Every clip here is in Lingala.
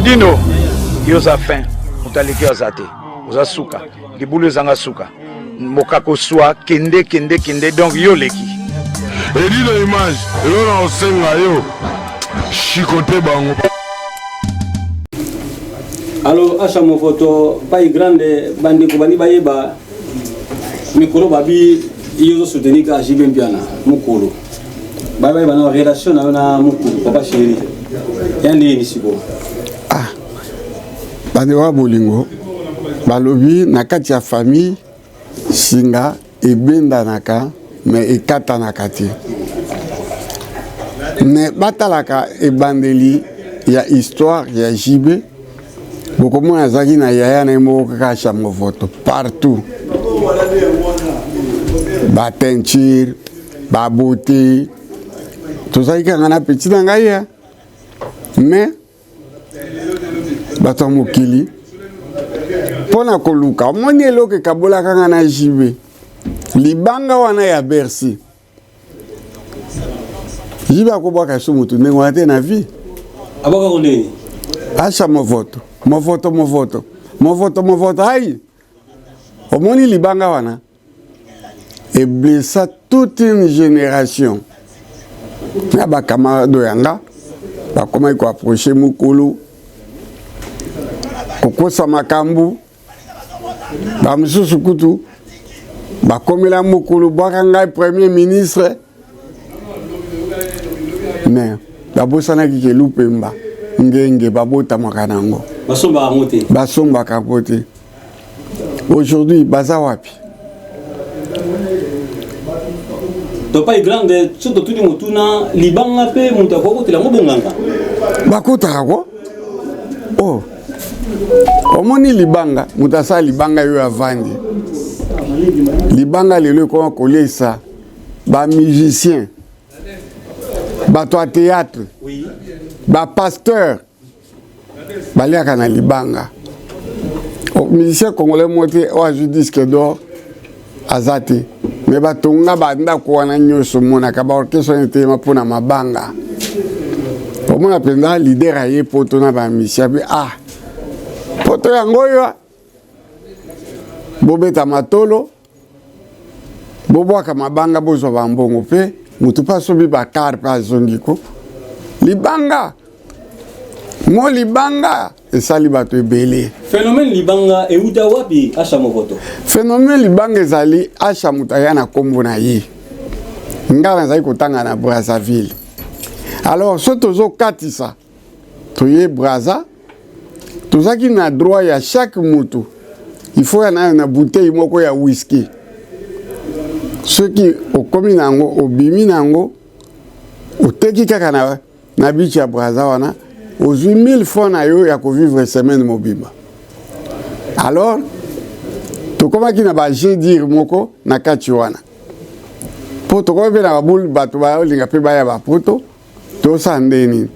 Edino, yo oza fin, moto aleki yo aza te, oza suka, libulu ezanga suka, mokako swa, kende kende kende, donc yo oleki. Edino image, eloko na kosenga yo, chicote bango. Alo Asha Movoto pai grande bandeko bani bayeba mikolo babi yo ozo soutenir kaka JB Mpiana mokolo baye bayeba na relation na yo na mokolo papa chéri ya ndenge sikoyo. Ah, bandeko ya bolingo balobi na kati ya famille singa ebendanaka me ekatanaka te me batalaka ebandeli ya histoire ya JB bokomona azalaki na yaya na ye moko kaka chamovoto partout bateinture babote tozalaki kanga na petit na ngai ya mais bato ya mokili mpo na koluka omoni eloko ekabolaka nga na JB libanga wana ya Bercy JB akobwaka so motu ndenge wana te na vie abwakako ndenge asha movoto movoto movoto movoto movoto ai omoni libanga wana eblessa toute une génération na bacamarade oyo yanga bakomaki koapproche mokolo kokosa makambo bamosusu kutu bakomela mokolo bwaka ngai premier ministre mais babosanaki ke lupemba ngenge babotamaka na yango basombaka yango te Aujourd'hui, baza wapi? Topai grande soki totuni motuna libanga mpe moto akoki kotela yango bonganga bakotaka ko oh. Omoni libanga moto asala libanga yo avandi libanga lelo ekoma koliesa bamusicien bato ya théâtre bapasteur baliaka na libanga oh, musicien congolais moko te oyo azwi disque d'or aza te me batonga bandako wana nyonso omonaka baorchestre wana etelema mpo na mabanga omona mpenza leader aye poto na bamisia mpe ah poto yango oyo bobeta matolo bobwaka mabanga bozwa bambongo mpe moto mpe asombi bakar mpe azongi ko libanga mo libanga esali bato ebele. Phénomène libanga euta wapi Asha Movoto? Phénomène libanga ezali Asha moto aya na nkombo na ye. Ngai nazali kotanga na Brazzaville. Alors so tozokatisa toye Brazza tozalaki na droit ya chaque mutu il faut ya nayo na bouteille moko ya whisky soki okomi na yango obimi na yango oteki kaka na, na beach ya Brazza wana ozwi 1000 francs na yo ya kovivre semaine mobimba alors tokomaki na ba jeu dire moko na kati wana mpo tokomi mpe na baboule bato baolinga mpe baya bapoto tosala nde nini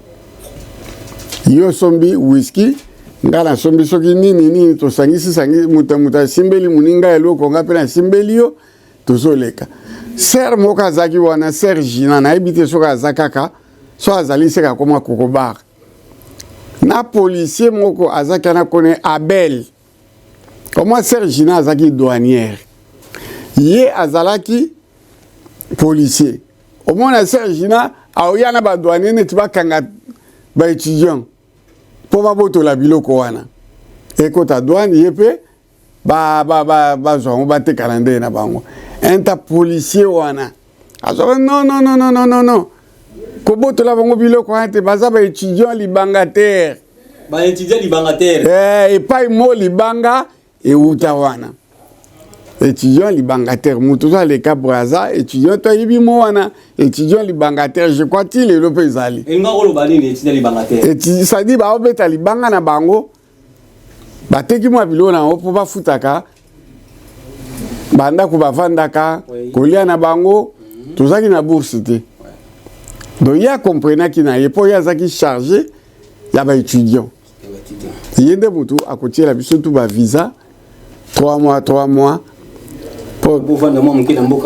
yo osombi whisky ngai nasombi soki nini nini tosangisi sangisi moto moto asimbeli moninga eloko ngai mpe nasimbeli yo tozoleka ser moko azalaki wana ser gina nayebi te soki aza kaka so azali seka akoma kokobar na policier moko azalaki wana kone abel comment ser gina azalaki douanière ye azalaki policier omona sœur Gina aoya na ba douanier neti bakanga ba étudiant mpo babotola biloko wana ekota douane ye mpe bazwa yango bateka na ndenge na bango inta policier wana azwaka non non non non non non kobotola bango biloko wana te baza ba étudiant libanga terre ba étudiant libanga terre eh, epai mo libanga ewuta wana étudiant libangataire moto ozo aleka braza étudiant to ayebi mo wana étudiant libangataire je crois ti lelo mpe ezali elinga koloba nini étudiant libangataire c'est-à-dire baobeta libanga na bango bateki mwa biloko na bango mpo bafutaka bandako bavandaka kolia na bango mhm. tozalaki na bourse te donc ye akomprenaki na ye mpo ye azalaki chargé ya baétudiant ye nde motu akotiela biso tu bavisa 3 mois 3 mois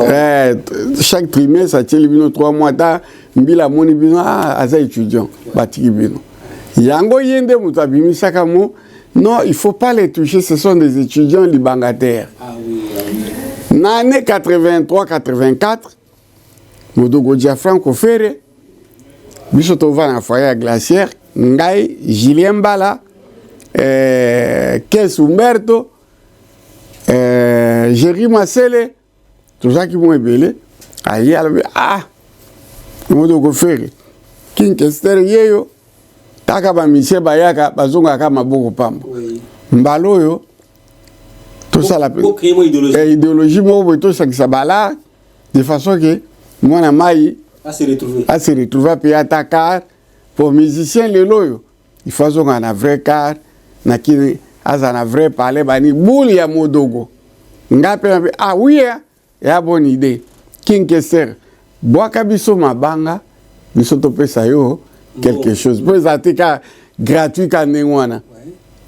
eh, chaque trimestre atieli bino 3 mois ata mbila amoni bino ah, aza étudiant batiki bino Yango ye nde moto abimisaka mo non, il faut pas les toucher, ce sont des étudiants libangataires. Ah oui, ah oui. Na année 83 84, Modogo Gianfranco Ferre, biso tovanda na foyer ya Glacière, ngai, Julien Mbala, Kes Umberto, Jerry Masele, tozalaki mwa ebele. Aye alobi: "Ah, Modogo Ferre, King Kester yeyo kaka bamusiciens bayaka, bazongaka maboko pamba. Mbala oyo tosala Bocréer mo idéologie. Idéologie moko boye, tosangisa bala de façon ke mwana mai A se retrouver. A se retrouver mpe ata car pour musicien lelo oyo, il faut azonga na vrai car na kini, aza na vrai palais bani bule ya Modogo." Nga mpe na ah oui, eh, ya bonne idée. King Kester, bwaka biso mabanga, biso topesa yo quelque chose mpo eza te ka gratuit ka ndenge wana.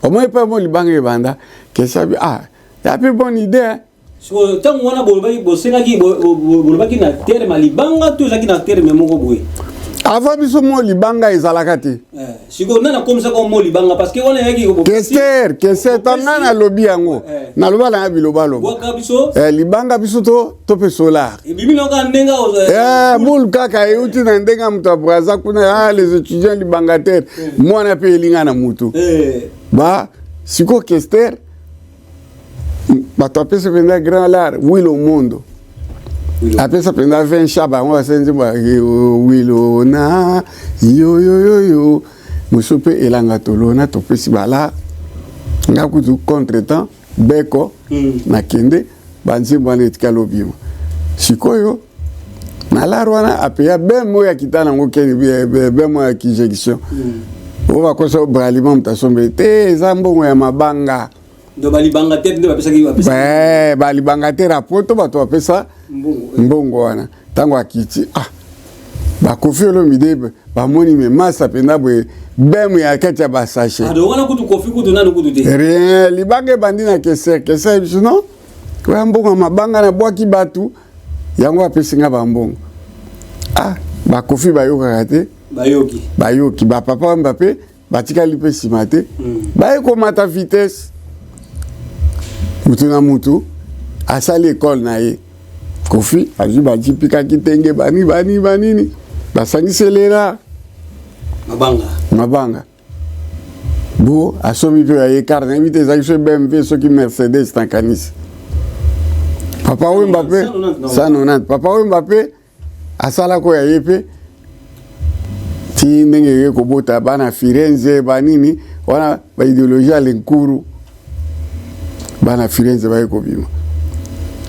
Omoi mpe mo libanga ebanda Kester bi: "Ah, ya mpe bonne idée, hein." Sikoyo ntango wana bolobaki, bosengaki, bolobaki na terme ya libanga to ezalaki na terme moko boye? Avant biso mo libanga ezalaka te. Sikoyo nani akomisaka mo libanga? Parce que wana eyaki Kester, Kester, ntango nalobi yango, naloba nanga bilobaloba. Bwaka biso. Libanga, biso to tope solar. Ebimi naka ndenge Boule kaka euti na ndenge ya moto ya Braza kuna: "Ah, les étudiants libangataire." Mwana mpe elinga na mutu. Ba sikoyo Kester, bato apesa mpenza grand lar Wilo Mondo, apesa mpenza 20 cha bango basali nzembo ya Wilo na yoyoyoyo. Mosusu mpe elanga tolona, topesi bala nga kutu contretemps beko. Nakende banzembo wana etikali obima. Sikoyo na lar wana apeya bem oyo akita nango keni, bem oyo ya injection oyo bakosa bralima, moto asombe te, eza mbongo ya mabanga. Donc balibanga te nde bapesaki? Balibanga te, rapoto bato bapesa mbongo wana. Ntango akiti, ah, bakofi Olomide bamoni me masa mpenza boye, beme ya kati ya basachets. Ah, wana kutu Kofi kutu nanu kutu te. Rien, libanga ebandi na Kester. Kester biso non, oya mbongo ya mabanga nabwaki bato yango apesi nga bambongo. Ah, bakofi bayokaka te. Bayoki. Bayoki, bapapa Wamba mpe batikali mpe nsima te. Baye komata vitesse, mutu na mutu asali ekole na ye. Kofi azwi bajipikaki tenge bani bani banini, basangiselela mabanga. Mabanga bo asombi mpe aye car, nayebi te ezalaki soki BMW, soki Mercedes, nakanisi. Papa Wemba mpe 190, Papa Wemba mpe asalaka oyo aye mpe ti ndenge eye kobota bana Firenze banini wana, baidéologie ya Lenkuru, bana Firenze baye kobima.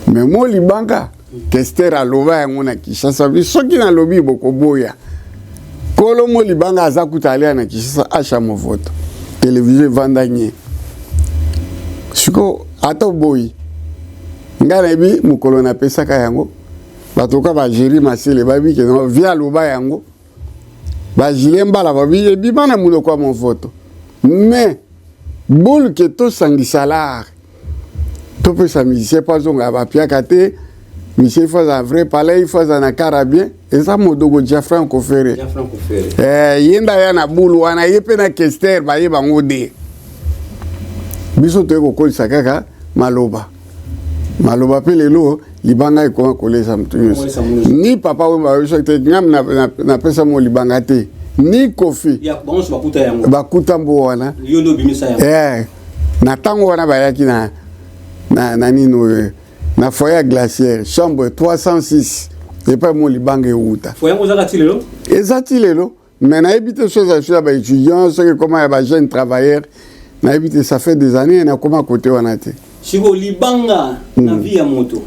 Me mo libanga, Kester aloba yango na Kinshasa: "Bi soki nalobi bokoboya." Kolo mo libanga aza kuta alia na Kinshasa, asha movoto télévision evanda nye. Siko ata oboyi, ngai nayebi mokolo napesaka yango bato ka bagéri masele bayebi ke vi aloba yango, bajulien Mbala babi ebima na monoko ya movoto. Mais boule ke tosangisa lar, topesa musicien mpo azonga bapiaka te. Musicien, il faut aza vrai palais, il faut aza na kara bien. Eza Modogo Gianfranco Ferre. Ye nde aya na bulu wana, ye mpe na Kester baye bango de. Biso toye kokolisa kaka maloba maloba mpe lelo libanga ekoma kolesa motu nyonso. Ni Papa Wemba biso te, ngam napesa mo libanga te, ni Kofi. Bakuta mbo wana na ntango wana bayaki na nini oyo na foyer ya Glacière, chambre 306, epai mo libanga ewuta. Eza ti lelo, mais nayebi te so ezala so ya baétudiant, soki ekoma ya bajeune travailleur, nayebi te. Ça fait des années nakoma kote wana te. Sikoyo libanga na vie ya moto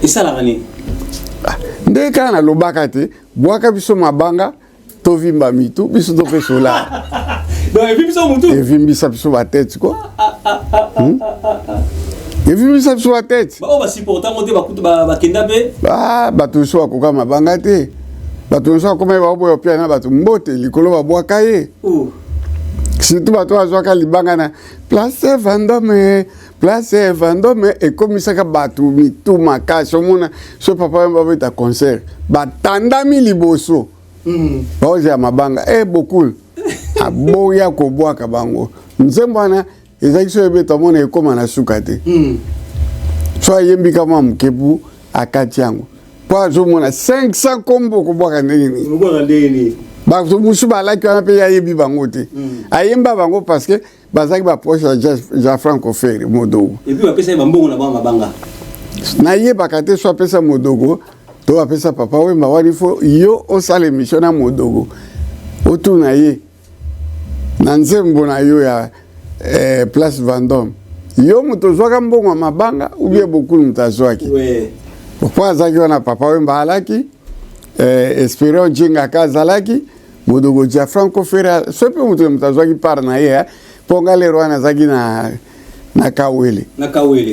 esalaka nini? Nde kaka nalobaka te, bwaka biso mabanga, tovimba mitu, biso tope solar. Evimbisa mutu. Evimbisa biso batete ko, Evimbisa biso batete. Bao basupporta ngo te, bakutu bakenda mpe. Bato mosusu bakoka mabanga te. Bato mosusu akoma baoboya opia na bato mbote likolo, babwaka ye. Surtout bato bazwaka libanga na Place Vendôme. Place Vendôme ekomisaka bato mitu makasi. Omona so Papa Wemba babeta concert, batandami liboso, baozela mabanga e bokul. Aboya kobwaka bango. Nzembo wana ezalaki so ebeta mona ekóma na suka te. So ayembi ka mwa mokepu, akati yango mpo azomona 500 kombo, kobwaka ndenge nini? Bato mosusu balaki wana mpe ayebi bango te. Ayemba bango parce que bazalaki baproche ya Gianfranco Ferre, Modogo. Et puis bapesa ye bambongo na bango mabanga. Nayebaka te so apesa Modogo to apesa Papa Wemba. Wani fo yo osala émission na Modogo, otuna ye na nzembo na yo ya Place Vendôme, yo moto ozwaka mbongo ya mabanga ou bien Bokulu moto azwaki? Po azalaki wana, Papa Wemba alaki, Esperion Jengaka azalaki, Modogo Gianfranco Ferre. So mpe moto na moto azwaki part na ye, mpo nga lero wana azalaki na Kawele. Na Kawele.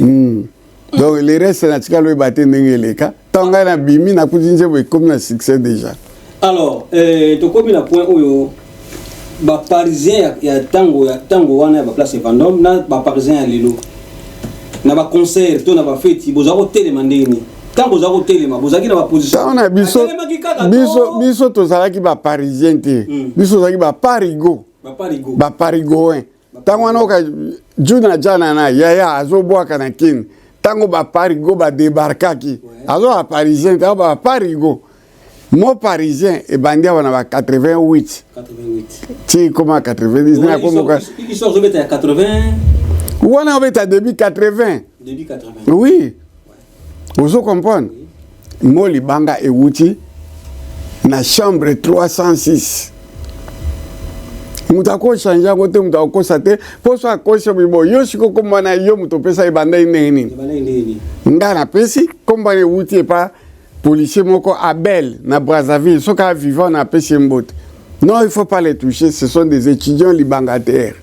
Donc le reste natikali oyeba te ndenge eleka. Ntango ngai nabimi, nakuti nzembo ekomi na succès déjà. Alors tokomi na point oyo baparisien ya ntango wana ya baplace Vendôme na baparisien ya lelo, na baconcert to na bafeti, bozala kotelema ndenge nini? Ntango bozala kotelema, bozalaki na baposition? Ntango na biso, biso tozalaki baparisien te. Biso tozalaki baparigo. Baparigo. Baparigoin. Ntango wana oka Juna Jana na yaya azobwaka na Kini, ntango baparigo badebarkaki, azo baparisien te, baparigo. Mo parisien ebandi awa na ba 88 ti koma 90. Nakomoka wana obeta début 80. Oui, ozo comprendre mo libanga ewuti na chambre 306. Moto akochange yango te, moto akokosa te, mpo so akosi bo yo siko kombo na yo moto opesa ebandai ndenge nini? Nga napesi kombo wana ewuti epa policier moko Abel na Brazzaville. Soki a vivant, na apesi ye mbote. Non, il faut pas les toucher, ce sont des étudiants libangataires.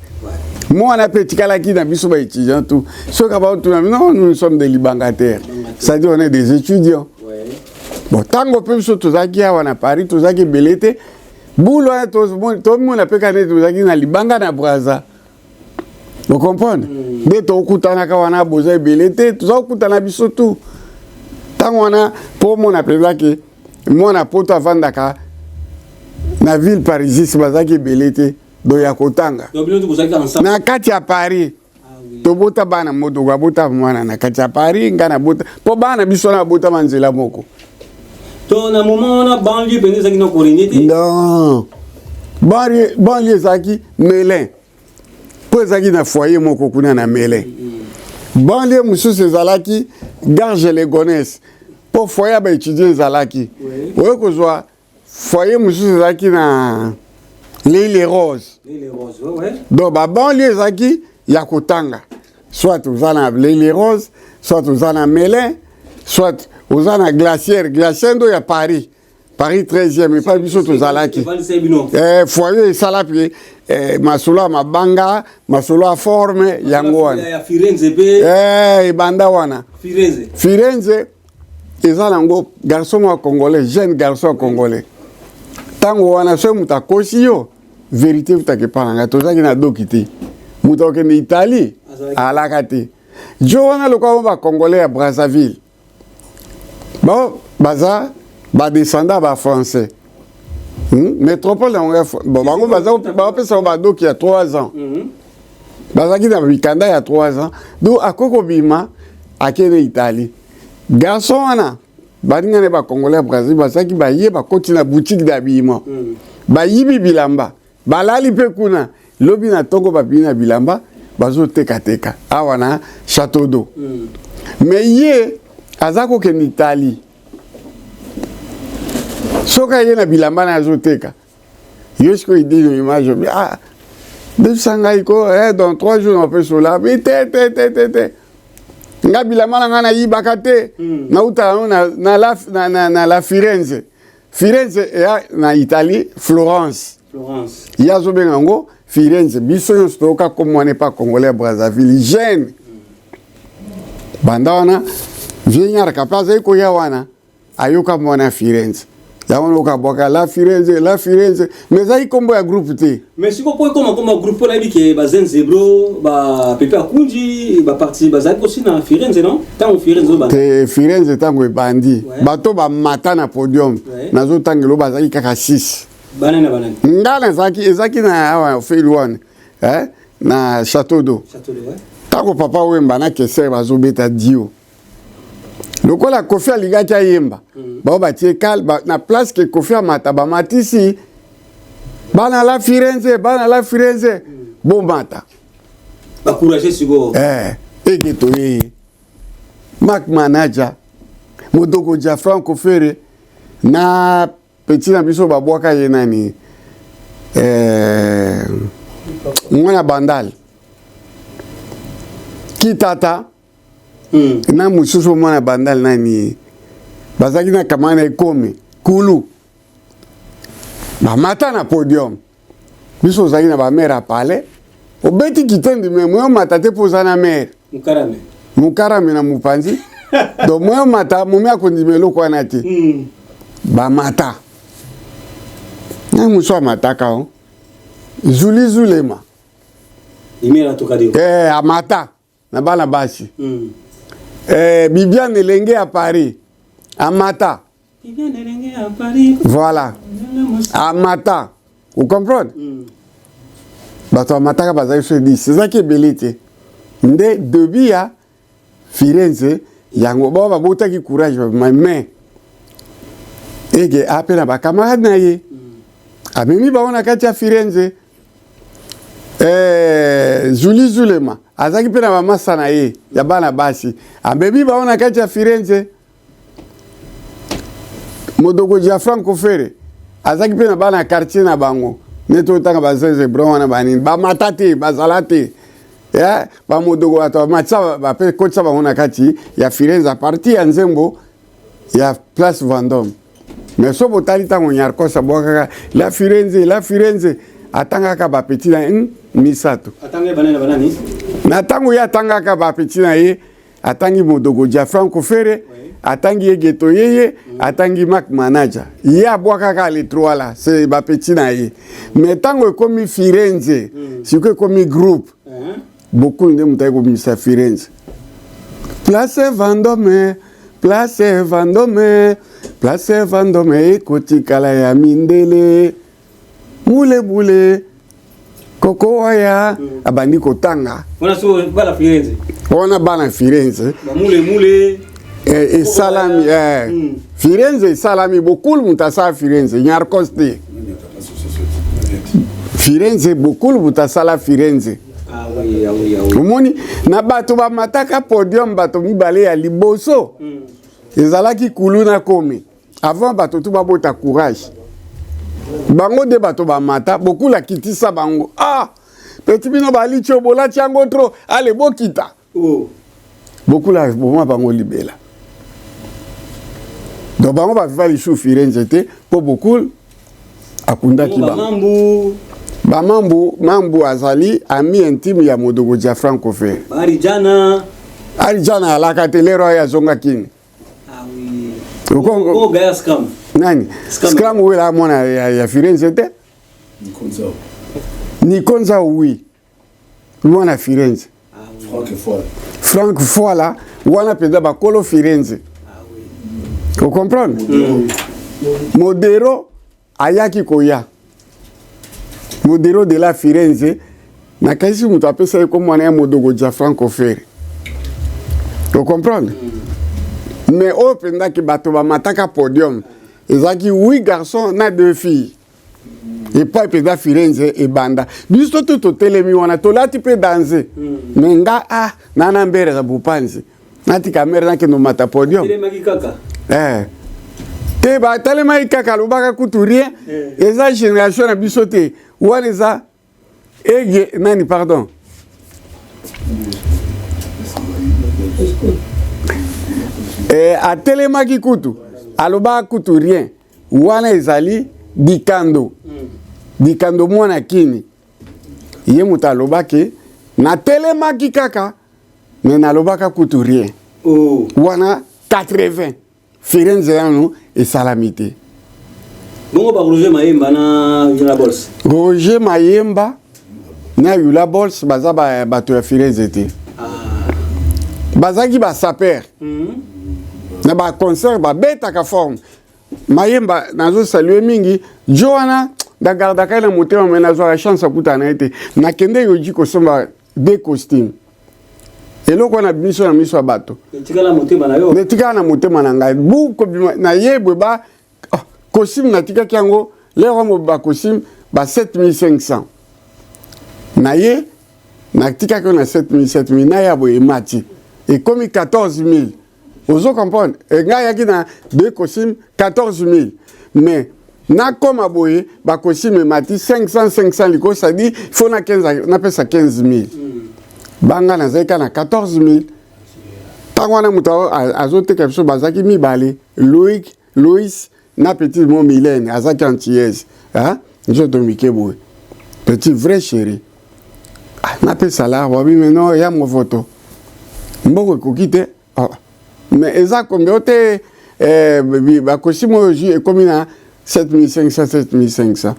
Mwana mpe etikalaki na biso baétudiant tout. Soki abaotuna, non, nous sommes des libangataires, c'est-à-dire on est des étudiants. Bon, ntango mpe biso tozalaki awa na Paris, tozalaki ebele te. Bulu wana tomona mpe kaka nde tozalaki na libanga na Braza, ocomprendre? Nde tokutanaka wana, boza ebele te, toza kokutana biso tu ntango wana mpo omona mpenza ke mwana Poto avandaka na ville parisiste, bazalaki ebele te. Do ya kotanga na kati ya Paris, tobota bana, moto abota mwana na kati ya Paris, ngai nabota, mpo bana biso wana babotama nzela moko. To na moment wana banlieue mpenza ezalaki na korenie te? Non, banlieue ezalaki Melun, mpo ezalaki na foyer moko kuna na Melun. Banlieue mosusu ezalaki Garges-lès-Gonesse, mpo foyer ya baétudiant ezalaki. Oye kozwa foyer mosusu ezalaki na L'Huis-les-Roses. Donc babanlieue ezalaki ya kotanga, soit oza na L'Huis-les-Roses, soit oza na Melun, soit oza na Glacière. Glacière ndo ya Paris, Paris 13e, epai biso tozalaki. Foyer esala mpe masolo ya mabanga, masolo ya forme yango wana ebanda wana. Firenze eza nango garçon moko congolais, jeune garçon congolais. Ntango wana soki moto akosi yo, vérité futaka epa na ngai. Tozalaki na doki te, moto akokende Italie alaka te. Jo wana lokola mo bacongolais ya Brazzaville, bon, baza badescendant bafrançais. Métropole yango, bon, bango baopesa badoki ya 3 ans. Bazalaki na mikanda ya 3 ans, donc akoki kobima akende Italie. Garçon wana, balingani bacongolais ya Brazil bazalaki, baye bakoti na boutique d'habillement, bayibi bilamba, balali mpe kuna. Lobi na ntongo babimi na bilamba, bazotekateka awa na Château d'eau. Mais ye aza kokende Italie. Soki aye na bilamba na azoteka, yo sikoyo idino image obi: "Ah, bebisa ngai ko dans 3 jours napesa ola." Bi te te te te te, nga bilamba na ngai nayibaka te. Nauta yango na la Firenze. Firenze eya na Italie, Florence. Florence. Ye azobenga yango Firenze. Biso nyonso toyoka kombo wana epa congolais ya Brazzaville jeune. Banda wana vieux Nyaraka mpe azali koya wana, ayoka mwana ya Firenze yango wana, okabwaka la Firenze, la Firenze, mais ezali nkombo ya groupe te. Mais sikoyo po ekoma koma groupe, mpo nayebi ke bazenzebro, bapepe akunji, baparti bazalaki aussi na Firenze, non? Ntango Firenze oyo te, Firenze ntango ebandi, bato bamata na podium, nazotangela bazalaki kaka 6. Banani na banani? Nga nazalaki, ezalaki na awa feli wana eh? Na Château d'eau. Ntango Papa Wemba na Keser bazobeta dio, lokola Kofi alingaki ayemba, bao batie kal ba, na place ke Kofi amata, bamatisi bana la Firenze, bana la Firenze, bomata. Bacourage sikoyo. Eh, eke toyeye Mark Manager, Modoko Jafranco Ferre na petit na biso babwaka ye nani, eh, mwana Bandal Kitata, na mosusu mwana Bandal nani, bazalaki na kamana na ekomi kulu, bamata na podium. Biso ozalaki na bamare ya palais, obeti kitendi me moyo mata te mpo oza na mere. Mukarame. Mukarame na mopanzi. Donc moyo mata momi akondima eloko wana te. Bamata na mosu amataka o Zuli Zulema. Imela Tokadio. Eh, amata na bana basi. Eh, Bibiane Elenge ya Paris amata. Bibiane Elenge ya Paris. Voilà, amata, vous comprendre. Bato amataka bazalaki so 10, ezalaki ebele te. Nde début ya Firenze yango, bao babotaki courage mais ege ape na bacamarade na ye, amemi bango na kati ya Firenze. Eh, Zuli Zulema azalaki mpe na bamasa na ye ya bana basi, amemi bango na kati ya Firenze. Modoko Giafranco Ferre azalaki mpe na bana ya quartier na bango, neti otanga bazenze bron wana, banini bamata te, bazala te. Yeah, bamodoko bato bamatisa bape kotisa bango na kati ya Firenze a partir ya nzembo ya Place Vendôme. Mais so botali ntango Nyarkos abwakaka la Firenze, la Firenze, atangaka bapeti na ye misato. Atangaki banani na banani? Na ntango ye atangaka bapeti na ye, atangi Modoko Giafranco Ferre, atangi ye Geto Yeye, atangi Mac Manager. Ye abwakaka les trois là, c'est bapeti na ye. Mais ntango ekomi Firenze, sikoyo ekomi groupe, Bokulu nde moto aye kobimisa Firenze. Place Vendôme, Place Vendôme, Place Vendôme ekotikala ya mindele, mule bule koko waya. Abandi kotanga. Wana so bana Firenze. Wana bana Firenze. Bamule mule. Eh, esalami eh. Firenze esalami, Bokulu moto asala Firenze, Nyarkos te. Firenze, Bokulu moto asala Firenze. Ah oui, ah oui, ah oui. Omoni na bato bamataka podium, bato mibale ya liboso ezalaki Kulu na Komi. Avant bato tu babota courage, bango nde bato bamata. Bokulu akitisa bango: "Ah, petit, bino baliti oyo bolati yango trop, ale bokita." Oh. Bokula boma bango libela. Donc bango baviva lisusu Firenze te mpo Bokul akundaki bango. Bamambu. Bamambu, Mambu azali ami intime ya Modoko Giafranco Ferre. Barijana. Arijana alaka te, lero aye azonga kini. Ah oui. Oh, Gaya Scram. Nani? Scram. Scram wela mwana ya Firenze te. Nikonza, oui, mwana Firenze. Frank Foy. Frank Foila wana mpenza bakolo Firenze. Ah oui. Ocomprendre? Modero ayaki koya, Modero de la Firenze, nakanisi moto apesa ye kombo wana ya Modoko Giafranco Ferre, ocomprendre. Mais oyo mpenzaki bato bamataka podium ezalaki huit garçons na deux filles. Epai mpenza Firenze ebanda, biso tu totelemi wana, tolati mpe danse. Me nga, ah, nana mbere na bopanzi, natika mere, nakende omata podium. Telemaki kaka. Eh. Te, batalemaki kaka, alobaka kutu rien. Eza génération na biso te wana, eza ege nani, pardon, eh, atelemaki kutu, alobaka kutu rien. Wana ezali Dikando, Dikando mwana kini. Ye moto alobaki: "Natelemaki kaka me nalobaka kutu rien." Oh. Wana 80, Firenze nanu esalami te. Bongo ba Roger Mayemba na Yula Bols? Roger Mayemba na Yula Bols baza bato ya Firenze te. Bazalaki basaper na baconcert, babetaka forme. Mayemba nazosalue mingi jo wana. Nagardaka ye na motema, me nazwaka chance akutana na ye te. Nakende Yohji kosomba deux costumes. Eloko wana miso na miso ya bato. Etikala motema na yo. Etikala na motema na ngai. Bu kobima na ye boye ba oh, costume natikaki yango lero mo ba costume ba 7500. Na ye natikaki yango na 7000 7000 na ya boye emati. Ekomi 14000. Ozo comprendre? E ngai ayaki na deux costumes 14000. Mais nakoma boye ba costume emati 500 500 liko, c'est-à-dire faut na 15 napesa 15000. Banga nazalaki kaka na 14000. Ntango wana moto azoteka biso bazalaki mibale, Loïc, Loïs na petit mo Mylène azalaki antillaise, hein? Nzoto mike boye, petit vrai chéri. Ah, napesa la babi mais non ya movoto mbongo ekoki te. Oh. Mais eza combien ote eh, bakosi oyo ozwi ekomi na 7500 7500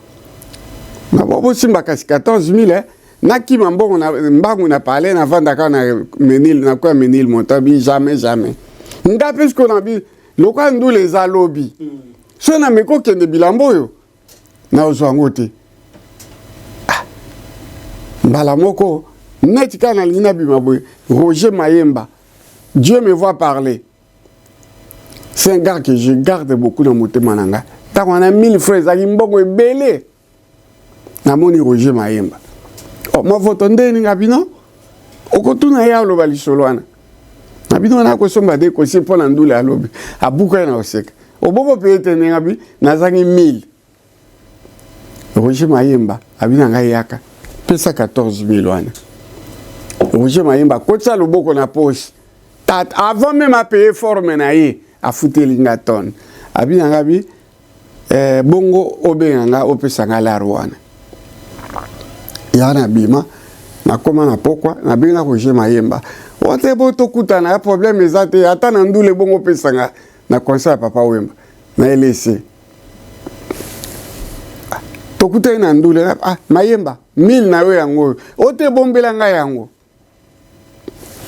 na bosimba kasi 14000 eh. Nakima mbongo na mbangu na palais, navandaka na Menil, nakoya Menil Montabi jamais jamais. Nga mpe sikoyo na bi lokola ndula eza lobi, so nameki okende bilamba oyo nazwa yango te. Ah, mbala moko neti kaka nalingi nabima boye, Roger Mayemba, Dieu me voit parler, c'est un gars que je garde beaucoup na motema na ngai. Ntango wana 1000 francs ezalaki mbongo ebele. Namoni Roger Mayemba, oh, movoto ndeni nga bino okotuna ye aloba lisolo wana na bino wana akosomba de kosi mpo na ndule alobi abuka ye na koseka oboko mpe ete ndenge abi nazangi 1000. Roger Mayemba abi na ngai yaka pesa 14000 wana. Roger Mayemba akotisa loboko na poche avant même apaye forme na ye, afuteli nga tonne. Abi na ngai bi eh, bongo obenga nga opesa nga lar wana ya na bima nakoma na pokwa nabenga Roger Mayemba ote bo tokutana ya problème eza te ata na ndule bongo opesa nga na concert ya Papa Wemba na elese tokutani na ndule. Ah, Mayemba, 1000 na yo yango oyo ote bombela ngai yango.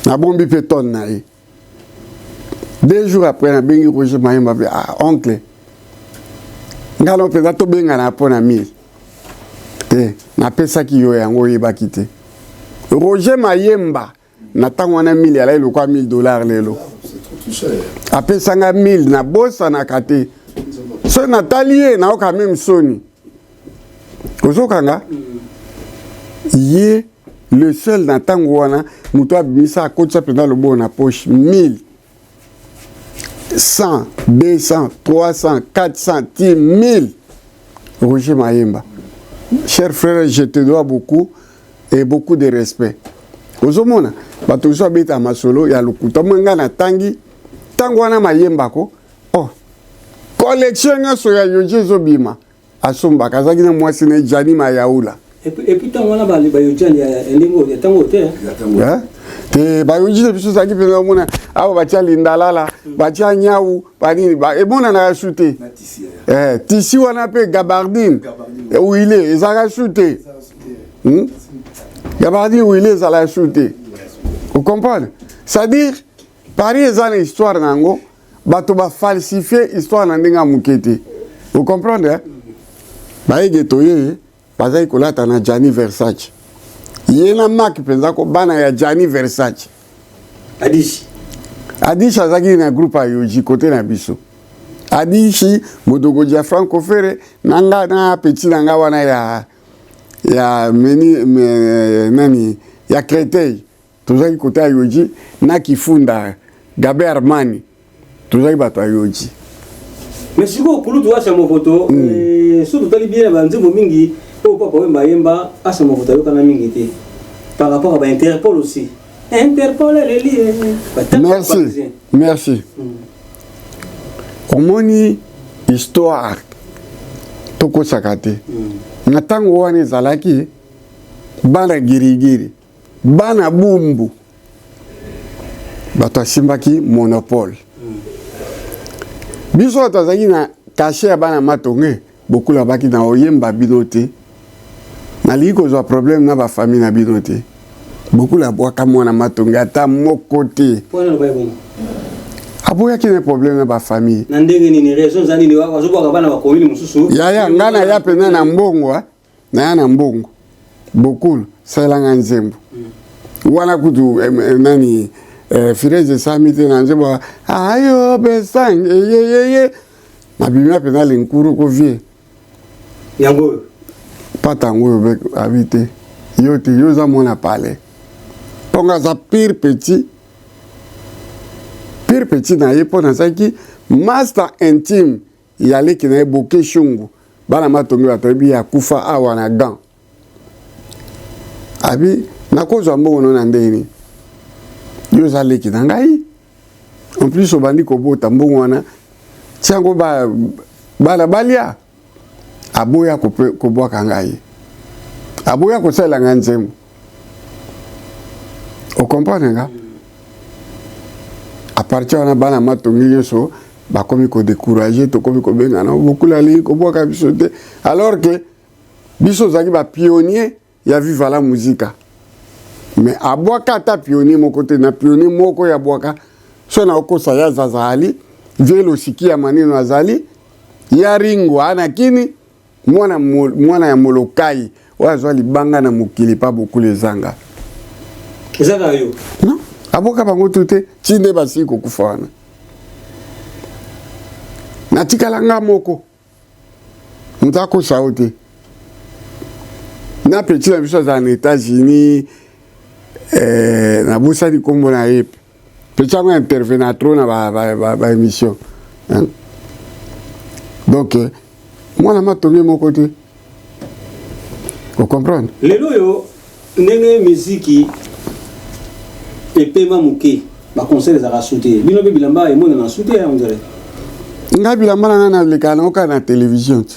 Nabombi mpe tonne na ye. 2 jours après nabengi Roger Mayemba mpe, ah, oncle, ngai no mpenza tobengana mpo na 1000 te napesaki yo yango oyebaki te. Roger Mayemba na ntango wana 1000 alai lokwa 1000 $ lelo. Apesanga 1000 nabosanaka te. So natali ye nayoka meme soni ozokanga ye le seul na ntango wana moto abimisa akotisa mpenza loboko na poche 1000 100 200 300 400 ti 1000. Roger Mayemba, cher frère, je te dois beaucoup et beaucoup de respect. Ozomona bato mosusu abeta masolo ya lokuta mwa ngai natangi ntango wana Mayemba ko oh, collection nyonso ya Yohji ezobima asombaka. Azalaki na mwasi na Jani Mayaula. Et puis ntango wana baYohji ya ndenge oyo ya ntango oyo te. Te, baYohji na biso ezalaki mpenza omona awa batia lindalala, batia nyau banini emonanaka su te. Tissu wana mpe gabardine huile ezalaka su te. Gabardine huile ezalaka su te. Ocomprendre? C'est-à-dire Paris eza na histoire na yango, bato bafalsifie histoire na ndenge ya moke te. Ocomprendre? Bayege toye bazali kolata na Gianni Versace, ye na Mak mpenza ko bana ya Gianni Versace. Adishi. Adishi azalaki na groupe ya Yohji kote na biso. Adishi modogoji ya Franco Ferre na nga na petit na nga wana ya meni me, nani ya Créteil, tozalaki kote ya Yohji na Kifunda Gabe Armani, tozalaki bato ya Yohji. Mais sikoyo kulutu Asha Movoto, so totali bien banzembo mingi oyo Papa Wemba ayemba, Asha Movoto ayokana mingi te par rapport à bainterpol aussi, Interpol eleli. Merci, merci. Omoni histoire tokosaka te. Na ntango wana ezalaki bana girigiri, bana bumbu, bato asimbaki monopole. Biso bato azalaki na cachet ya bana Matonge bokula baki na oyemba bino te, nalingi kozwa problème na bafamille na bino te. Bokula abwaka mwana Matonge ata moko te. Aboyaki na problème na bafamille. Na ndenge nini? Raison eza nini? Azobwaka bana bakomini mosusu. Yaya, ngai naya mpenza na mbongo, naya na mbongo. Bokulu salelanga nzembo wana kutu, nani, Firenze esami te na nzembo ayo besange yeyeye. Nabimia mpenza lenkuru ko vie. Yango oyo. Pata yango oyo abi te, yo te, yo oza mwana pale, mpongo aza pire petit, pire petit na ye, mpo nazalaki master intime ya leki na ye Boke Shungu. Bana Matongi bato yebi ye, akufa awa na Gan. Abi nakozwa mbongo no na ndenge nini? Yo oza leki na ngai, en plus obandi kobota, mbongo wana tiango bana balia. Aboya kobwaka ngai, aboya kosalela ngai nzembo. Ocomprendre nga? À partir wana, bana Matongi nyonso bakomi kodécourager, tokomi kobengana, Bokula alingi kobwaka biso te, alors que biso ozalaki bapionnier ya Viva la Musica. Mais abwaka ata pionnier moko te. Na pionnier moko ya bwaka so na okosa ya Zaza ali vie losiki ya manino azali ya Ringo ana kini mwana, mwana ya Molokai oyo azwa libanga na mokili pa Bokulu ezanga. Eza kaka yo. Non, aboka bango tu te, ti nde basili kokufa wana, natikala nga moko. Moto akosa yo te. Na petit na biso azala na États-Unis, nabosani nkombo na ye. Petit yango intervenant trop na baémission ba, ba, ba donc mwana Matonge moko te, ocomprendre? Lelo oyo, ndenge miziki epema moke, baconcert ezalaka su te, bino mpe bilamba emonana su te, on dirait. Ngai bilamba na ngai nalekaka nango kaka na télévision ti.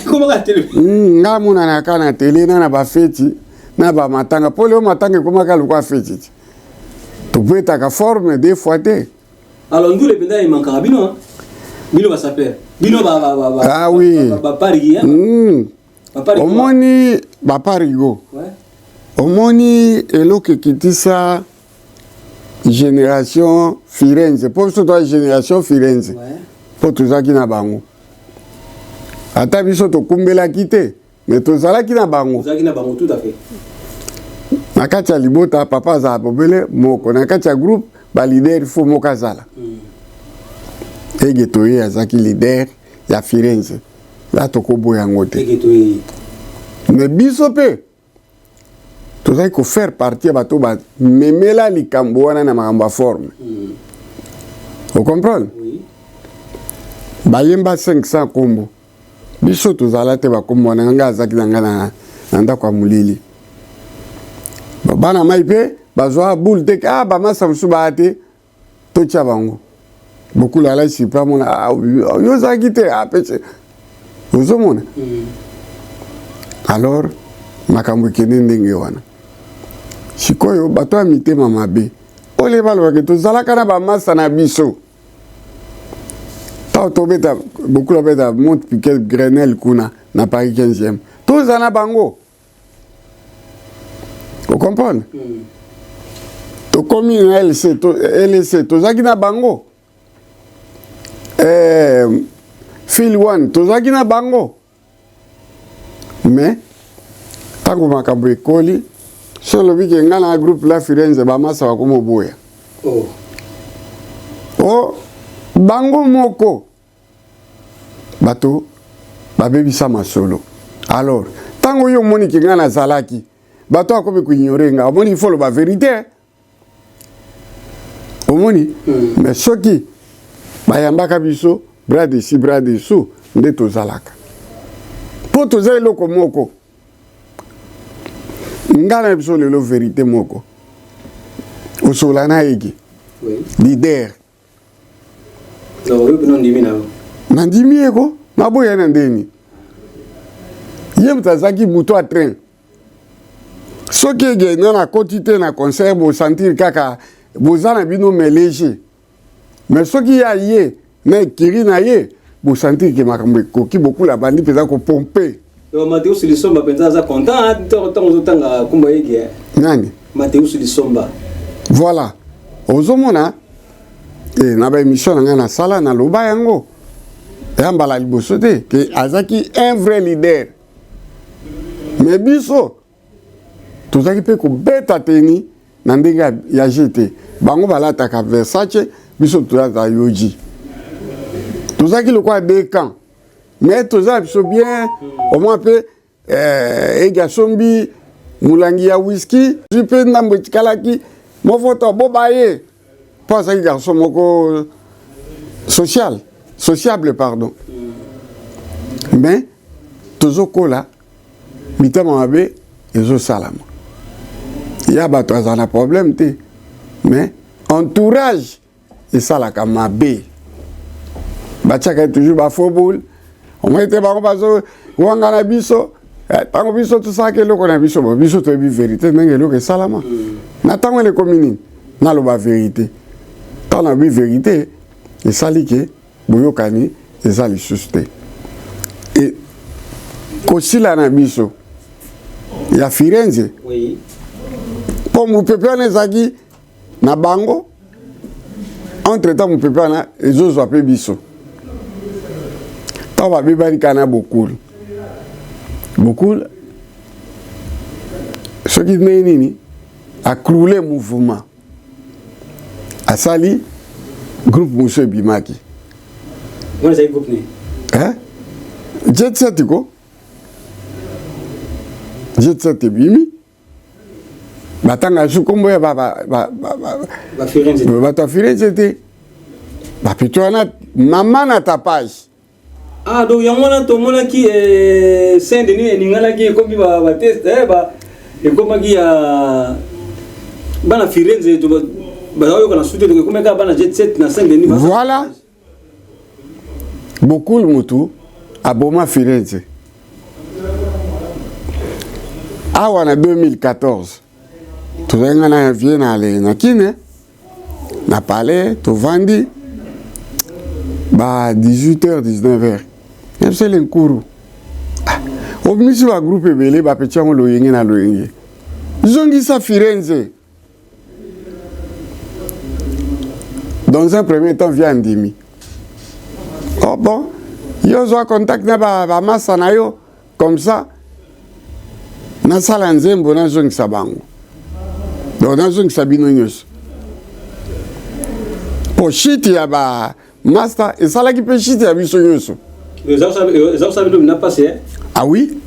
Komaka télévision. Ngai amonana kaka na télé na bafeti na bamatanga, mpo leo matanga ekomaka lokwa feti ti, tobetaka forme deux fois te. Alors ndule mpenza emankaka bino, bino basapeurs, bino Ah oui. Baparigi. Omoni baparigo, omoni eloko ekitisa génération Firenze, mpo biso toa génération Firenze, mpo tozalaki na bango, ata biso tokumbelaki te, mais tozalaki na bango. Ozalaki na bango, tout à fait. Na kati ya libota, papa azala bobele moko. Na kati ya groupe, baleader fo moko azala. Ege Toye azalaki leader ya Firenze, la tokoboya yango te. Ege Toye. Mais biso mpe tozalaki kofaire partie ya bato bamemela likambo wana na makambo ya forme. Ocomprendre? Oui. Bayemba 500 kombo, biso tozala te. Bakombo wana, ngai azalaki na ngai na ndako ya molili. Bana mai mpe bazwa bule te. Ah, bamasa mosusu baya te, totya bango. Bokula ala surpris, amona, ah, yo ozalaki te apese, ozomona. Alors makambo ekende ndenge wana. Sikoyo bato ya mitema mabe oyo balobaki tozalaka na bamasa na biso, ntango tobeta, Bokula beta Monte Piquet Grenelle kuna na Paris 15e, toza na bango, ocomprendre? Tokomi na LC to, LC tozalaki na bango, fil one tozalaki na bango. Mais ntango makambo ekoli, so olobi ke ngai na groupe La Firenze, bamasa bakoma oboya. Oh. O bango moko bato babebisa masolo. Alors ntango oyo omoni ke ngai nazalaki, bato akomi koignorer ngai, omoni, il faut loba vérité, omoni. Mais soki bayambaka biso bras dessus bras dessous nde tozalaka, mpo toza eloko moko. Ngai na biso lelo, vérité moko, osola na Ege. Leader. Donc oyo mpena ondimi na yo? Nandimi ye ko, naboya na ndeni? Ye moto azalaki moto ya train. Soki Ege nga nakoti te na concert, bosentir kaka boza na bino mais léger. Mais soki ye aye na ekiri na ye, bosentir ke makambo ekoki. Bokula bandi mpenza kopompe. Donc Mateus Lisomba mpenza aza content ntango ozotanga nkombo ya Ege. Nani? Mateus Lisomba. Voilà, ozomona. E, na baémission na ngai nasala naloba yango ya mbala liboso te ke azalaki un vrai leader mais biso tozalaki mpe kobeta teni na ndenge ya jeu te. Bango balataka Versace, biso tolataka Yoji. Tozalaki lokola deux camps mais toza biso bien au moins mpe eh, egi asombi molangi ya whisky zwi mpe ndambo etikalaki mofoto boba ye mpo azalaki garçon moko social sociable pardon mais tozokola mitema mabe ezosalama ya bato azala na problème te mais entourage esalaka mabe batiaka ye toujours ba faux boule omoni te bango bazowangana biso ntango eh, biso tosalaka eloko na biso bo biso toyebi verité ndenge eloko esalama na ntango ene ekomi nini naloba verité ntango nalobi verité esali ke boyokani eza lisusu te e kosila na biso ya Firenze mpo mopepe wana ezalaki na bango entre temps mopepe wana ezozwa mpe biso ntango babebani kaka na bokul bokul soki ndenge nini acroule mouvement asali groupe mosusu ebimaki jet set ko jet set ebimi batanga su nkombo ya bato ya Firenze te bapito wana mama na tapage. Ah, donc yango wana tomonaki eh, Saint Denis eninganaki ekomi batest eh, ekomaki ya bana Firenze bazakoyoka na sute ekomi kaka bana jet set na Saint Denis. Voilà, Bokul mutu aboma Firenze awa na 2014. Tozali nga na vie na ale na kine na palais, tovandi ba 18h 19h yebisele nkuru ah, obimisi bagroupe ebele bapeti yango loyenge na loyenge, zongisa Firenze. Dans un premier temps via andimi. Oh bon, yo ozwa contact na bamasa na yo comme ça nasala nzembo nazongisa bango, donc nazongisa bino nyonso po shite ya bamaster esalaki mpe shite ya biso nyonso. Eza kosala bino na pasi. Ah oui,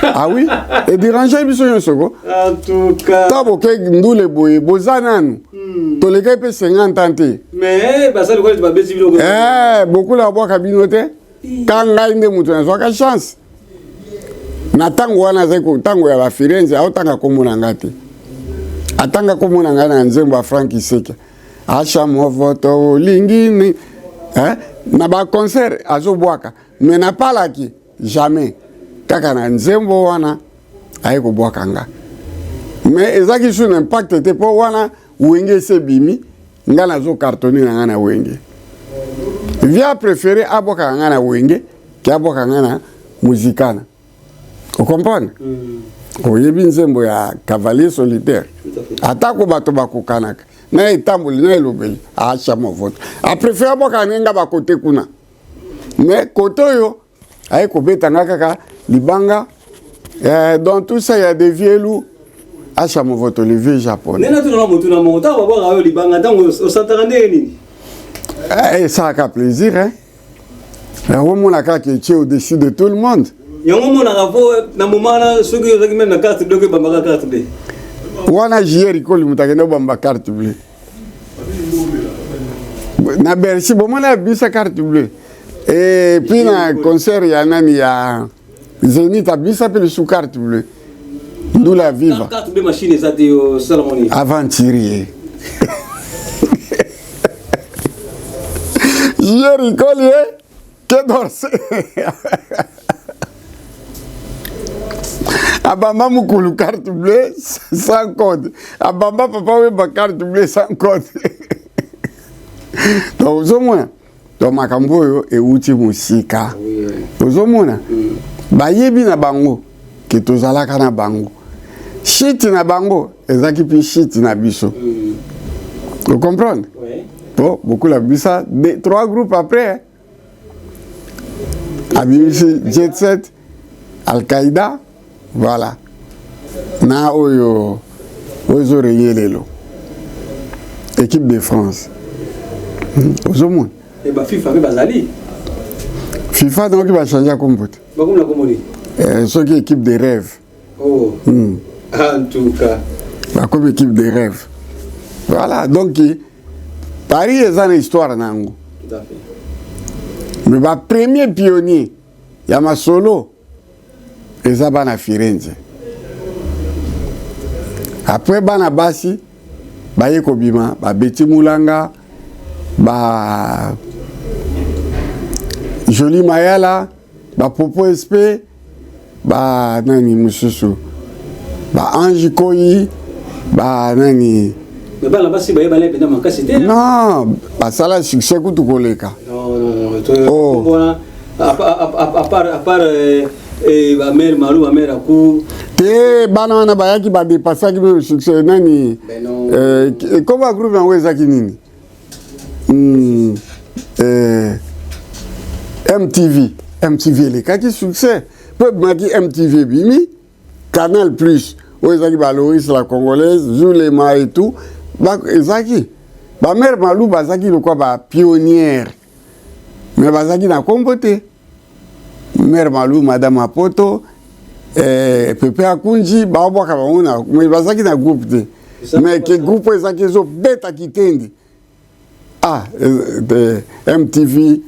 ah oui, edérange biso nyonso ko. En tout cas ta boke ndule boye boza nanu tolekaki mpe 50 ans te. Mais basali lokola babeti bino. Eh, bokula abwaka bino te ka ngai nde moto nazwaka chance na ntango wana azali ntango ya bafirenze aotanga kombo na ngai te atanga kombo na ngai na nzembo ya Frank Iseke asha movoto olingi ni eh? Na baconcert azobwaka mais napalaki jamais kaka na nzembo wana aye kobwaka nga mais ezalaki su na impact te mpo wana Wenge esi ebimi ngai nazo cartonne na ngai na Wenge via préféré abwakaka ngai na Wenge ke abwaka ngai na Muzikana ocomprendre oyebi nzembo ya Cavalier solitaire atako bato bakokanaka na etamboli na elobeli acha movoto apréféré abwakaka ndenge nga bakote kuna mais kote oyo aye kobeta nga kaka libanga. Dans tout ça, il y a des vieux loups. Acha Movoto, le vieux japonais. Nena tuna motuna moko ntango babwaka yo libanga ntango osantaka ndenge nini? Eh, esalaka plaisir hein? Omona kaka etie au-dessus de tout le monde. Yango omonaka po na moment wana soki ozalaki même na carte bleue ebambaka carte bleue. Wana jier ikoli moto akende obamba carte bleue na Bercy bomona abimisa carte bleue et puis na concert ya nani ya Zénith abimisa mpe lisusu carte bleue ndula viva. Carte bleue machine eza te osalango nini? Aventurier jier ikoli e ke d'Orsay abamba mokulu carte bleue sans code abamba papa oyeba carte bleue sans code. Donc ozomona donc makambo oyo ewuti mosika ozomona bayebi na bango ke tozalaka na bango shite na bango ezalaki mpe shite na biso ocomprendre. Bon, Bokul abimisa trois groupes après. Abimisi Jet Set, Al-Qaïda, voilà. Na oyo oyo ezo lelo. Équipe de France. Ozomona. E ba FIFA mpe bazali. FIFA donc bachange kombo te. Bakomi na kombo nini? Soki équipe de rêve. Oh. En tout cas. Bakomi équipe de rêve. Voilà, donc Paris eza na histoire na yango. Tout à fait. Mais ba premier pionnier ya masolo eza bana Firenze. Après bana basi baye kobima babeti Mulanga, ba Jolie Mayala, ba Popo SP, ba nani mosusu, ba Ange Koyi, ba nani. Mais bana basi bayebana mpenza makasi te. Non, basala succès kutu koleka. Non, non, non. Oh. À part bamère Malu, bamère Aku. Te, bana wana bayaki badepasaki meme succès nani. Ekoma groupe yango ezaki nini? MTV. MTV elekaki succès mpo ebimaki. MTV ebimi, Canal Plus oyo ezalaki baloris la Congolaise, Zulema et tout. Ezalaki bamère Malu, bazalaki lokwa bapionnière, mais bazalaki na nkombo te. Mère Malu, Madame Apoto, Pepe Akunji, baobwaka bango na, mais bazalaki na groupe te. Mais ke groupe oyo ezalaki ezobeta kitendi, ah, MTV,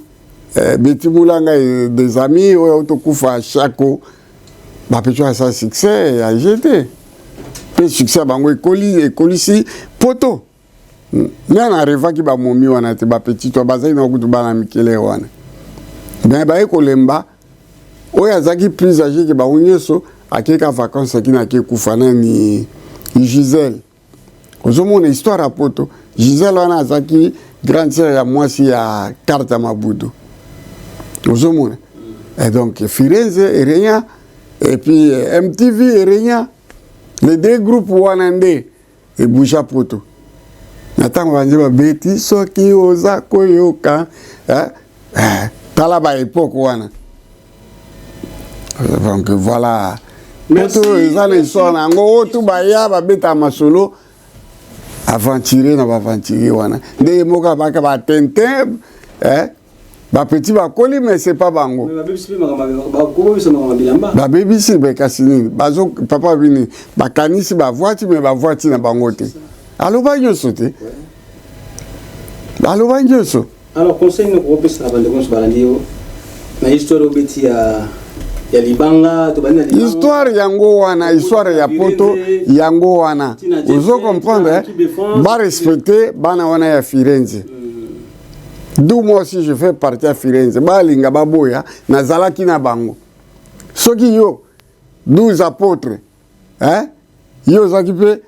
Beti Mulanga, des amis oyo autokufa Chako, bapeto asala succès ya gt mpe succès ya bango ekoli, ekolisi poto. Nga na rêvaki bamomi wana te, bapetit to bazali na kutu bana mikele wana, mais baye kolemba. Oyo azalaki plus âgé ke bango nyonso akeka vacance, akini ake kufa, nani, Gisele. Ozomona histoire ya poto. Gisele wana azalaki grande sœur ya mwasi ya Carte ya Mabudu. Ozomona. Et donc Firenze erenya et puis MTV erenya, les deux groupes wana nde ebouja poto na ntango banze babeti. Soki oza koyoka, eh, eh, tala baépoque wana. Donc voilà, poto eza na histoire na yango. Oyo tu baya babeta masolo aventurier na baaventurier wana, ndenge moko abaka batintin, eh? Bapetit bakoli, mais c'est pas bango. Babebisi me kasi nini, bazo papa bini bakanisi bavoiti, me bavoiti na bango te. Aloba nyonso te, aloba nyonso. Alors, conseil nini okopesaka bandeko nyonso balandi yo na histoire obeti ya libanga? Tobandi na libanga. Histoire yango wana, histoire ya poto yango wana. Ozo comprendre, barespecte bana wana ya Firenze. D'où moi aussi je fais partie ya Firenze. Balinga baboya, nazalaki na bango. Soki yo 12 apôtres, hein? Yo ozalaki mpe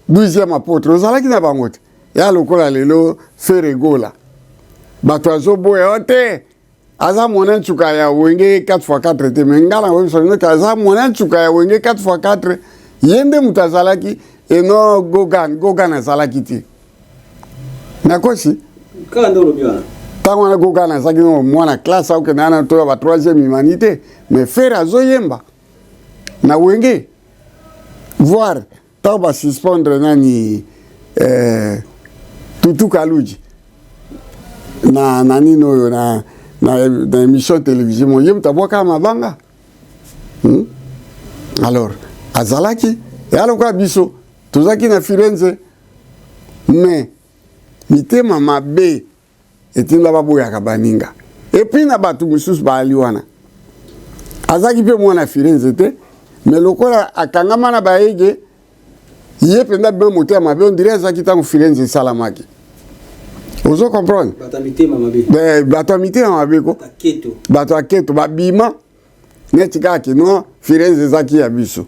12e apôtre, ozalaki na bango te. Ya lokola lelo Ferre Gola, bato azoboya yo te, aza mwana nsuka ya Wenge 4x4 te. Me nga na oyebisa bino ke aza mwana nsuka ya Wenge 4x4. Ye nde moto azalaki eno. Gogan, Gogan azalaki te, nakosi? Kaka nde olobi wana. Ntango wana Gogan azalaki no mwana classe, akokende wana toya ba troisième humanité, mais Ferre azoyemba na Wenge. Voir ntango basuspendre nani, Tutu Kaluji na nini oyo na émission télévision mo, ye moto abwaka mabanga, Alors azalaki eya lokola biso tozalaki na Firenze, mais mitema mabe etinda baboyaka baninga. Et puis na bato mosusu baali wana, azalaki mpe mwana Firenze te, mais lokola akangama na bayege, ye mpenza bima motema mabe. On dirait azalaki ntango Firenze esalamaki. Ozo comprendre? Bato ya mitema mabe. Bato ya mitema mabe ko, bato ya keto babima neti kaka kino Firenze ezaki ya biso.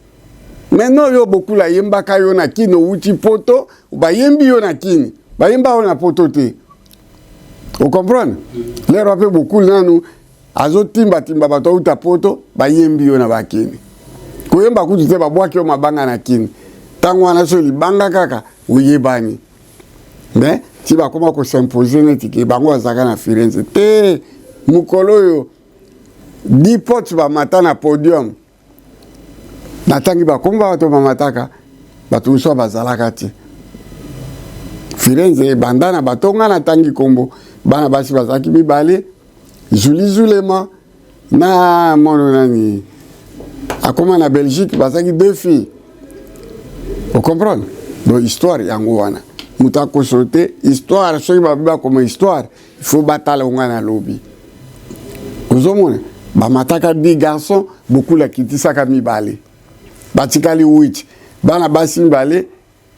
Maintenant yo Bokula ayembaka yo na Kini, owuti poto, bayembi yo na Kini, bayemba yo na poto te. Ocomprendre? Lero mpe Bokulu nanu azotimbatimba bato auta poto, bayembi yo na bakini, koyemba kutu te, babwaki yo mabanga na Kini. Ntango wana so libanga kaka oyebani, mais Ti bakoma ko s'imposer neti ke bango bazalaka na Firenze te. Mokolo oyo 10 potes bamata na podium, natangi bakomba bato bamataka, bato mosusu bazalaka te. Firenze ebanda na bato nga natangi kombo, bana basi bazalaki mibale, Julie Zulema na mono nani akoma na Belgique, bazalaki deux filles. Ocomprendre? Donc histoire yango wana moto akoso te. Histoire soki babi bakoma histoire, il faut batala onga na lobi. Ozomona bamataka 10 garçons, bokula akitisaka mibale, batikali 8, bana basi mibale,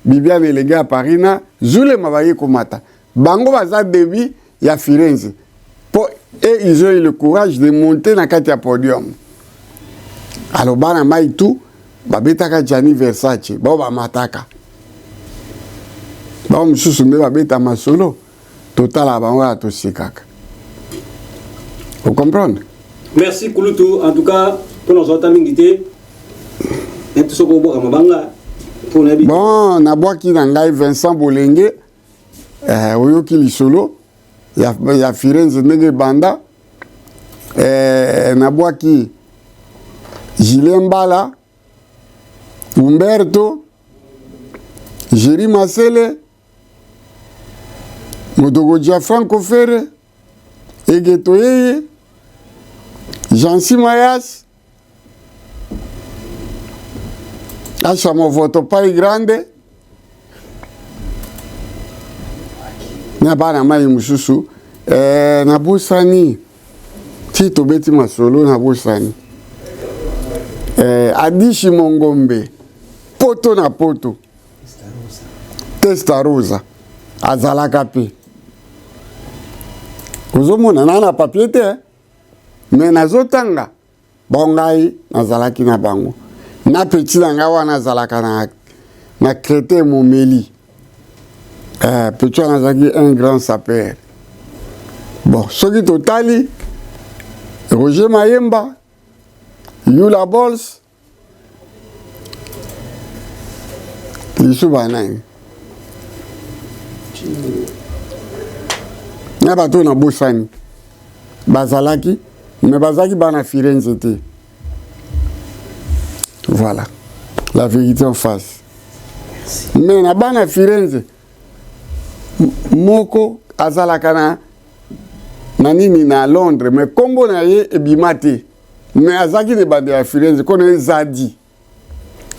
Bibiane elenge ya Paris na Zulema baye komata. Bango baza début ya Firenze po et ils ont eu le courage de monter na kati ya podium. Alors bana mai tout babetaka Gianni Versace, bao bamataka. Bao mosusu nde babeta masolo, totala bango kaka tosekaka. Vous comprenez? Merci Kulutu, en tout cas pour nos autres mingi te. Neti soko obwaka mabanga mpo nayebi. Bon, nabwaki na ngai Vincent Bolenge, oyoki lisolo ya Firenze ndenge ebanda. Nabwaki Julien Mbala, Umberto, Jerry Masele, Motoko Gianfranco Ferre, Egeto Yeye, Jansi Mayas, Asha Movoto Pai Grande, na bana mai mosusu, nabosani ti tobeti masolo, nabosani Adishi Mongombe, poto na poto, Testa Rosa azalaka mpe. Ozomona na papier te, me nazotanga bon ngai nazalaki na bango na petit na ngai wana azalaka na Crétin Momeli. Petit wana azalaki un grand sapeur. Bon, soki totali Roger Mayemba, Yula Bols, lisu banani na bato oyo nabosani bazalaki, me bazalaki bana Firenze te. Voilà la vérité en face. Mais na bana Firenze moko azalaka na nini na Londres, mais kombo na ye ebima te, mais azalaki na ebanda ya Firenze. Kono ye Zadi,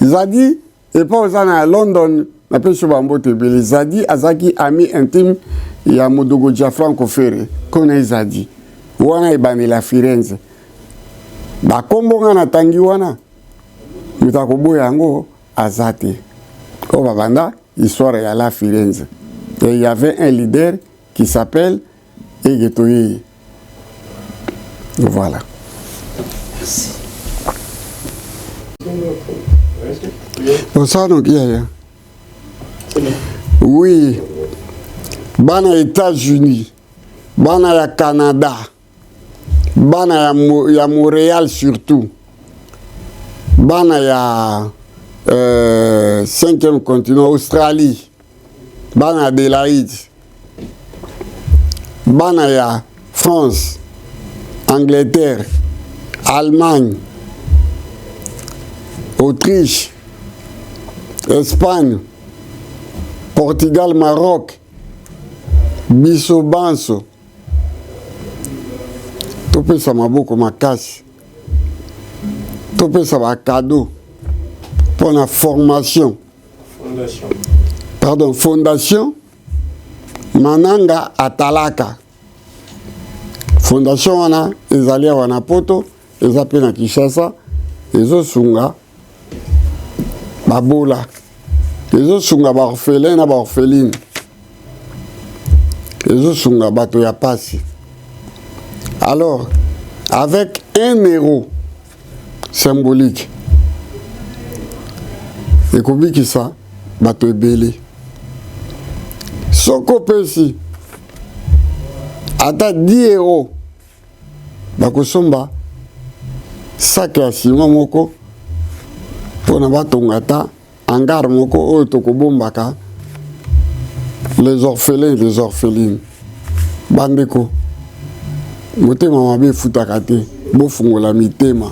Zadi epa oza na London, napesi yo bambote ebele. Zadi azalaki ami intime ya Modogo Gianfranco Ferre. Kono ye Zadi wana ebandela Firenze. Bakombo nga natangi wana, moto akoboya yango aza te. Oyo babanda histoire ya la Firenze, et il y avait un leader qui s'appelle Egeto Yeye. Voilà. Merci. Bonsoir, donc, yaya. Oui, bana États-Unis, bana ya Canada, bana ya Montréal surtout, bana ya cinquième continent, Australie, bana Adélaïde, bana ya France, Angleterre, Allemagne, Autriche, Espagne, Portugal, Maroc, biso banso topesa maboko makasi, topesa bakado mpona formation, fondation. Pardon, fondation Mananga Atalaka. Fondation wana ezali awa na Poto, eza mpe na Kinshasa, ezosunga babola, ezosunga baorphelin na baorpheline, ezosunga bato ya pasi. Alors avec 1 euro symbolique ekobikisa bato ebele. Soki opesi ata 10 euro, bakosomba sac ya ciment moko mpona batonga ata hangar moko oyo tokobombaka. Les orphelins, les orphelines, bandeko, motema mabe efutaka te. Bofungola mitema,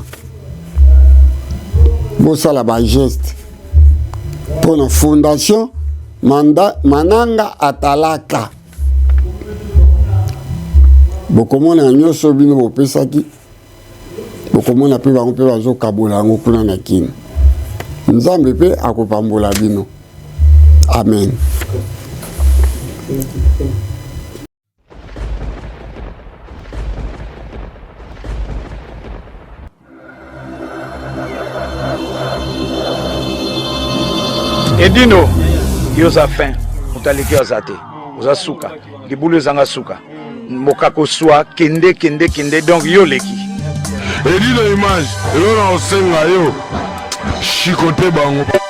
bosala bageste mpo na fondation Manda, Mananga Atalaka. Bokomona nyonso bino bopesaki, bokomona mpe bango mpe bazokabola yango kuna na Kini. Nzambe mpe akopambola bino. Amen. Edino, yo oza fin, moto aleki yo aza te, oza suka, libulu ezanga suka, mokakoswa, kende kende kende, donc yo oleki. Edino image, eloko na kosenga yo, chicote bango.